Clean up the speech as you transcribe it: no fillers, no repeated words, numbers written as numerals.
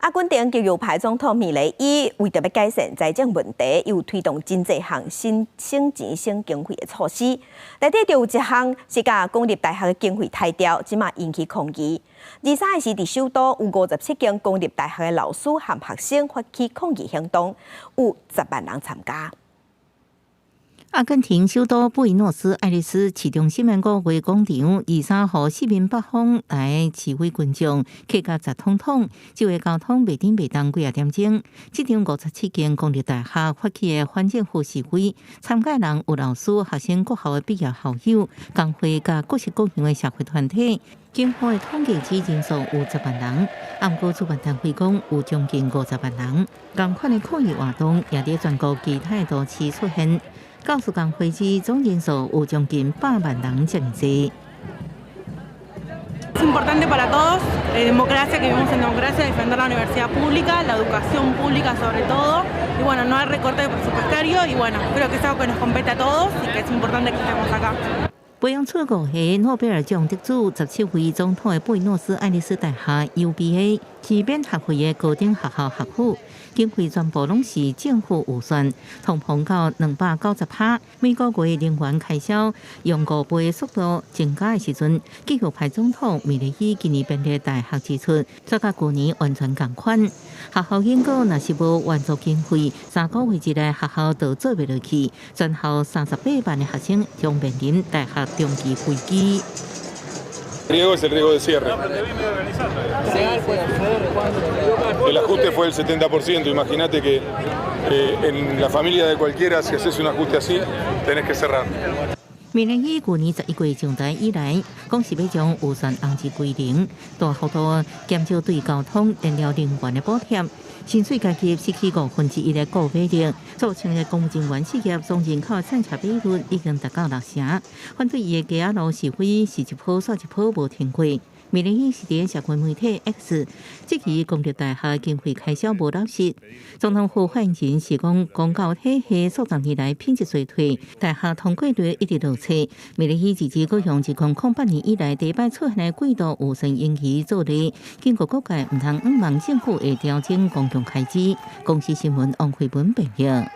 阿根廷極右派總統米雷伊為著欲改善財政問題，有推動真濟項新省錢省經費的措施。內底就有一項是共公立大學的經費刣掉，這馬引起抗議。23日時，佇首都有57間公立大學的老師和學生發起抗議行動，有10萬人參加。阿根廷首都布宜諾斯艾利斯市中心的國會廣場，23號四面八方來示威群眾，客甲雜通通，周圍交通袂振袂動幾仔點鐘。這場57間公立大學發起的反政府示威，參加人有老師、學生、各校的畢業校友、工會佮各式各樣的社會團體。警方的統計指人數有10萬人，毋過主辦單位講有將近50萬人。仝款的抗議活動也佇全國其他的都市出現。教師工會指總人數有將近100萬人遮爾濟。 Es importante para todos, democracia, que vivimos en democracia, defender la universidad pública, la educación pública sobre todo. Y bueno, no hay recorte presupuestario y bueno, creo que es algo que nos compete a todos y que es importante que estemos acá. 培養出五個諾貝爾獎得主、17位總統的布宜諾斯艾利斯大學 UBA 是免學費的高等學校學府，經費全部攏是政府預算，通膨到290%，每個月能源開銷用5倍速度增加的時陣，極右派總統米雷伊今年編列大學支出，這佮舊年完全仝款。學校警告，若是無援助經費，3個月之內學校就做袂落去，全校38萬的學生將面臨大學長期危機。 Riesgo es el riesgo de cierre. El ajuste fue del 70%. Imagínate que en la familia de cualquiera, si haces un ajuste así, tenés que cerrar. 米雷伊舊年11月上台以來，講是欲將預算紅字歸零，大幅度減少對交通、燃料、能源的補貼，薪水階級失去1/5的購買力，造成的公務人員失業總人口產值比率已經達到六成。反對伊的街仔路示威是一波煞一波無停過。米雷伊是佇社群媒體 X 質疑公立大學經費開銷無落實。總統府發言人是講，公教體系數十年來品質衰退，大學通過率一直落冊。米雷伊自己閣用2008年以來第一擺出現的季度預算盈餘做例，警告各界毋通向望政府會調整公共開支。公視新聞王慧文編譯。